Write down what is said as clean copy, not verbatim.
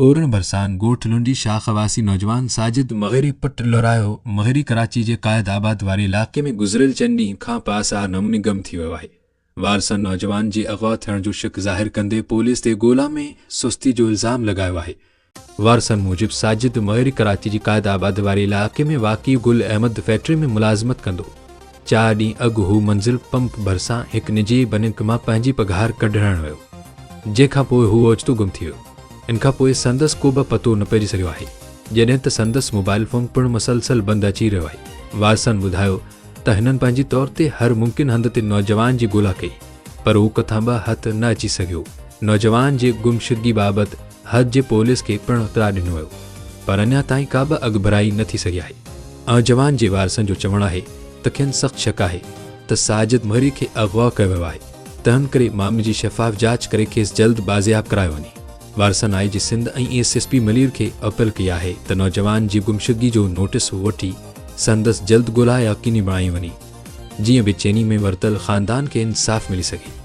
اورڻ ڀرسان ڳوٺ لنڊي شاخ واسي نوجوان ساجد مغيري پٽ لورايو مغيري ڪراچي جي قائد آباد واري علائقي ۾ گذريل چئن ڏينهن کان پاسا نموني گم ٿي ويو آهي. وارثن نوجوان جي اغوا ٿيڻ جو شڪ ظاهر ڪندي پوليس تي ڳولا ۾ سستي جو الزام لڳايو آهي. وارثن موجب ساجد مغيري ڪراچي جي قائد آباد واري علائقي ۾ واقع گل احمد فيڪٽري ۾ ملازمت ڪندو هو. چار ڏينهن اڳ هو منزل پمپ ڀرسان هڪ نجي بنڪ مان پنهنجي پگهار ڪڍرائڻ ويو، جنهن کان پوء هو اوچتو گم ٿي ويو. ان کان پوء سندس ڪوبه پتو نه پئجي سگهيو آهي، جڏهن ته سندس موبائل فون پڻ مسلسل بند اچي رهيو آهي. وارثن ٻڌايو ته هنن پنهنجي طور تي هر ممڪن هنڌ تي نوجوان جي ڳولا ڪئي، پر هو ڪٿان به هٿ نه اچي سگهيو. نوجوان جي گمشدگي بابت حد جي پوليس کي پڻ اطلاع ڏنو ويو، پر اڃا تائين ڪابه اڳڀرائي نه ٿي سگهي آهي. نوجوان جي وارثن جو چوڻ آهي ته کين سخت شڪ آهي ته ساجد مھري کي اغوا ڪيو ويو آهي، تنھن ڪري معاملي جي شفاف جاچ ڪري کيس جلد بازياب ڪرايو وڃي. وارثن I G Sindh ۽ S S P Malir کي اپيل ڪئي آهي ته نوجوان جي گمشدگي جو نوٽيس وٺي سندس جلد ڳولا يقيني بڻائي وڃي، جيئن بيچيني ۾ ورتل خاندان کي انصاف ملي سگهي.